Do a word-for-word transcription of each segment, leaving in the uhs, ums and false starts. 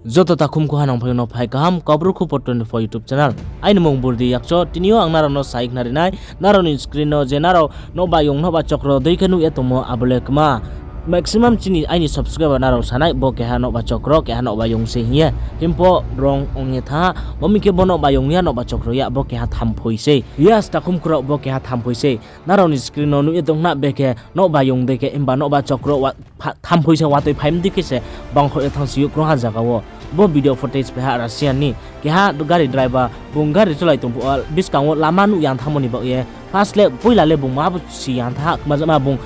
Joto takhum khuha nangphaiyong no phai kaham Kaubru Khupo twenty four YouTube channel. Aini mung Burdi Yakcho, tini yo ang nrao no sai khna ri nai, nrao ni screen no je nrao nouhbayong nouhba chokro dei khe nuh ye tongmo abo le kma. Maximum chini aini subscriber nrao sanai bo keha nouhba chokro, keha nouhbayong se hing ye. Himba rong ong ye thanng ha, bo mi khe bo nouhbayong ya, nouhba chokro ya, bo keha thamphoi sei. Yes, takhum khurao, bo keha thamphoi sei. Nrao ni screen no nuh ye tong khna bekhe nouhbayong dei khe, himba nouhba chokro thamphoi se watoi phai mdi khe se bangkhoh ye thanngsi ou krungha zaga wo. Bo video footage paiha Russia ni keha gari driver, bung gari cholai tong phuh wo buskang wo lama nuh yang thanngmo ni baoh ye, first le poila le bung ma bo si yang thanng ha kma jama bung,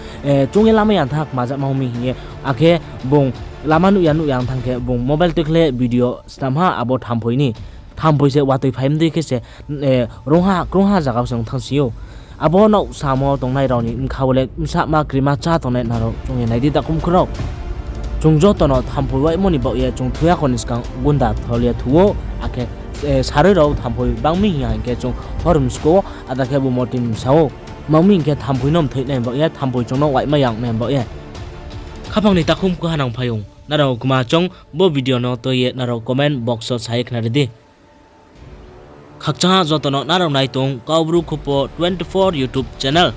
chung ye lama yang thanng ha kma jama mi hing ye, akhe bung lama nuh ya nuh yang thanng khe bung mobile tuikhle video snam ha abo thamphoi ni. Thamphoi se watoi phai mdi khe se, rungha krungha zaga wo se ong thanngsi ou. Abo nouh samo tongnai rao ni bkha wo le bsahma krima chá tongnai nrao chung ye nai di takhum khurao. Chung joto no thamphoi waimo ni baoh ye chung thoi ya kho ni skang gunda thol ye thu ou, akhe saroi rao thamphoi bang mi hing ya hing khe chung hor msku ou, ada khe bo motoi msa ou. Mang mi hing khe thamphoi no mthoinai baoh ye, thamphoi chung no waima yang nai baoh ye. Khaphang ni takhum khuha nangphaiyong, nrao kma choung bo video no tui ye nrao comment box wo sa ye khna ri di. Khakchangha joto no nrao nai tong Kaubru Khupo twenty four YouTube channel.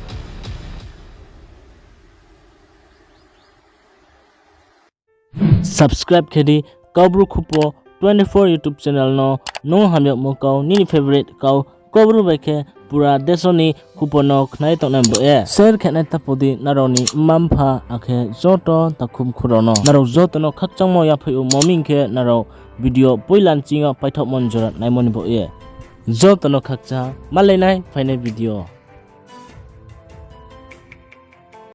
Subscribe khe di Kaubru Khupo twenty four YouTube channel no, nung hamyagmo kau, nini favorite kau, Kaubru bai khe pura deso ni khupo no khnai tongnai baoh ye. Share khe nai tapo di nrao ni mma mpha akhe joto takhum khurao no. Nrao joto no khakchangmo yaphaih ou, mang mi hing khe nrao video poila nching yo paithaohmo ni jora naimo ni baoh ye. Joto no khakchang, malai nai phainai video.